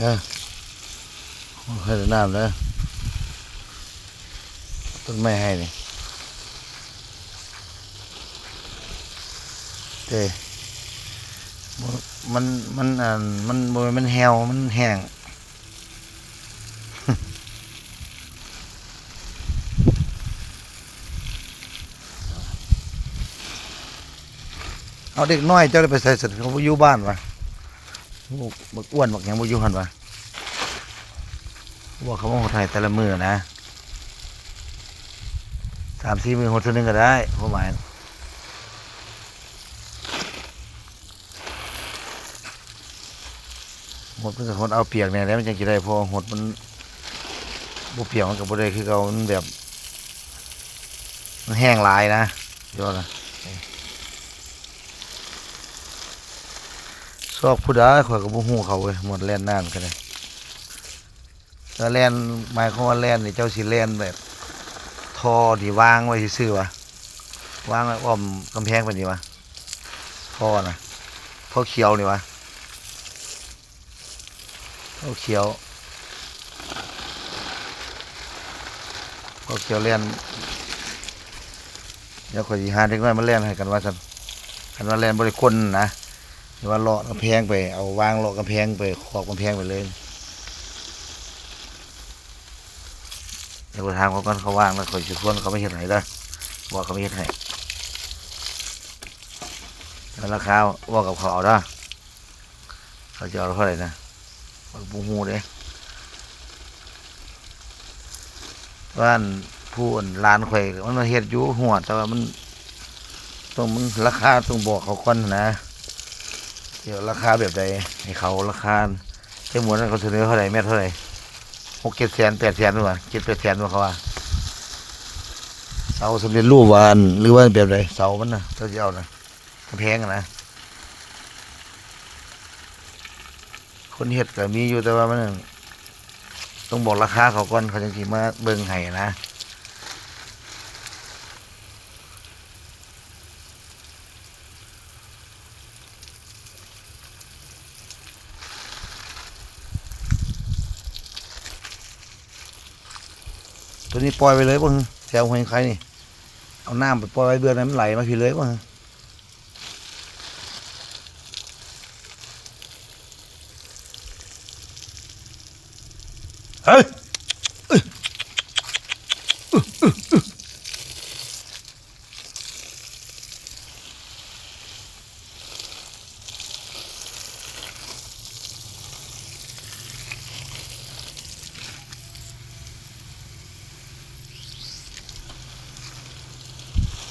ເອີ ໃຫ້ແຕ່ນ້ຳເດີ ຕົ້ນໄມ້ໄຮ່ນີ້ ເດ້ ມັນ ມັນ ອັນ ມັນບໍ່ແມ່ນມັນແຫ້ວ ມັນແຫ້ງ. ເອົາ ເດັກນ້ອຍເຈົ້າໄດ້ໄປໃສຊັ້ນ? ເຂົາບໍ່ຢູ່ບ້ານຫວາ? ບັກອ້ວນບັກຫຍັງບໍ່ຢູ່ຫັ້ນຫວາ? ວ່າເຂົາມາຫົດໄຮ່ແຕ່ລະມື້ນະ ສາມສີ່ມື້ຫົດເທື່ອໜຶ່ງກໍໄດ້ ຄວາມໝາຍ. ຫົດມັນກໍຫົດເອົາປຽກແດ່ແຫຼະ ມັນຈັ່ງຊິໄດ້ ເພາະວ່າຫົດມັນບໍ່ປຽກມັນກໍບໍ່ໄດ້ຄືເກົ່າ ມັນແບບ ມັນແຫ້ງຫຼາຍນະ ຊິວ່ານະ ຊອກຜູ້ໃດ ຂ້ອຍກໍບໍ່ຮູ້ເຂົາເວີຍ ໝົດແລ່ນນ້ຳກໍໄດ້. ແລ້ວແລ່ນ ໝາຍຄວາມວ່າແລ່ນນີ້ ເຈົ້າຊິແລ່ນແບບທໍ່ທີ່ວາງໄວ້ຊື່ໆຫວາ? ວາງໄວ້ອ້ອມກຳແພງໄປນີ້ຫວາ? ທໍ່ນະ ທໍ່ຂຽວນີ້ຫວາ? ທໍ່ຂຽວ ທໍ່ຂຽວແລ່ນ ດຽວຂ້ອຍຊິຫາເດັກນ້ອຍມາແລ່ນໃຫ້ກັນວ່າຊັ້ນ ຄັນວ່າແລ່ນບໍ່ໄດ້ຄົນນະ ຫຼືວ່າເລາະກຳແພງໄປ ເອົາວາງເລາະກຳແພງໄປ ຂອບກຳແພງໄປເລີຍ. ດຽວຂ້ອຍຖາມເຂົາກ່ອນ ເຂົາວ່າງແລ້ວຂ້ອຍຊິຊວນເຂົາມາເຮັດໃຫ້ເດີ ບອກເຂົາມາເຮັດໃຫ້ ແລ້ວລາຄາເວົ້າກັບເຂົາເອົາເດີ. ເຂົາຈະເອົາເທົ່າໃດນະ ຂ້ອຍບໍ່ຮູ້ເດ້. ແຕ່ວ່າອັນຜູ້ອັນຫຼານຂ້ອຍມັນມາເຮັດຢູ່ຫົວ ແຕ່ວ່າມັນຕ້ອງ ມັນລາຄາຕ້ອງບອກເຂົາກ່ອນນະ ຊິເອົາລາຄາແບບໃດໃຫ້ເຂົາ ລາຄາ ແຕ່ໝູ່ນັ້ນເຂົາສະເໜີເທົ່າໃດ ແມັດເທົ່າໃດ ຫົກເຈັດແສນ ແປດແສນພຸ້ນຫວາ ເຈັດແປດແສນພຸ້ນເຂົາວ່າ ເສົາສຳເລັດຮູບຫວາ ອັນ ຫຼືວ່າແບບໃດ ເສົາມັນນະ ເຈົ້າຊິເອົານະ ກຳແພງຫັ້ນນະ. ຄົນເຮັດກໍມີຢູ່ ແຕ່ວ່າມັນ ຕ້ອງບອກລາຄາເຂົາກ່ອນ ເຂົາຈັ່ງຊິມາເບິ່ງໃຫ້ນະ. ໂຕນີ້ປ່ອຍໄປເລີຍບໍ່? ແຖວຫ້ວຍໄຄນີ້ ເອົານ້ຳໄປປ່ອຍໄວ້ເບື້ອງນັ້ນ ມັນໄຫຼມາພີ້ເລີຍບໍ່? ເຮີ້ຍ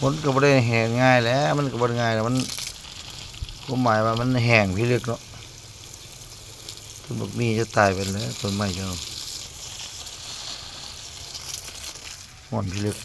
ມັນກໍບໍ່ໄດ້ແຫ້ງງ່າຍແຫຼະ ມັນກໍບໍ່ໄດ້ງ່າຍແຫຼະ ມັນ ຄວາມໝາຍວ່າມັນແຫ້ງພິລຶກເນາະ. ຕົ້ນບັກໝີ່ຈະຕາຍໄປແລ້ວ ຕົ້ນໄມ້ເຈົ້າ ຮ້ອນພິລຶກ.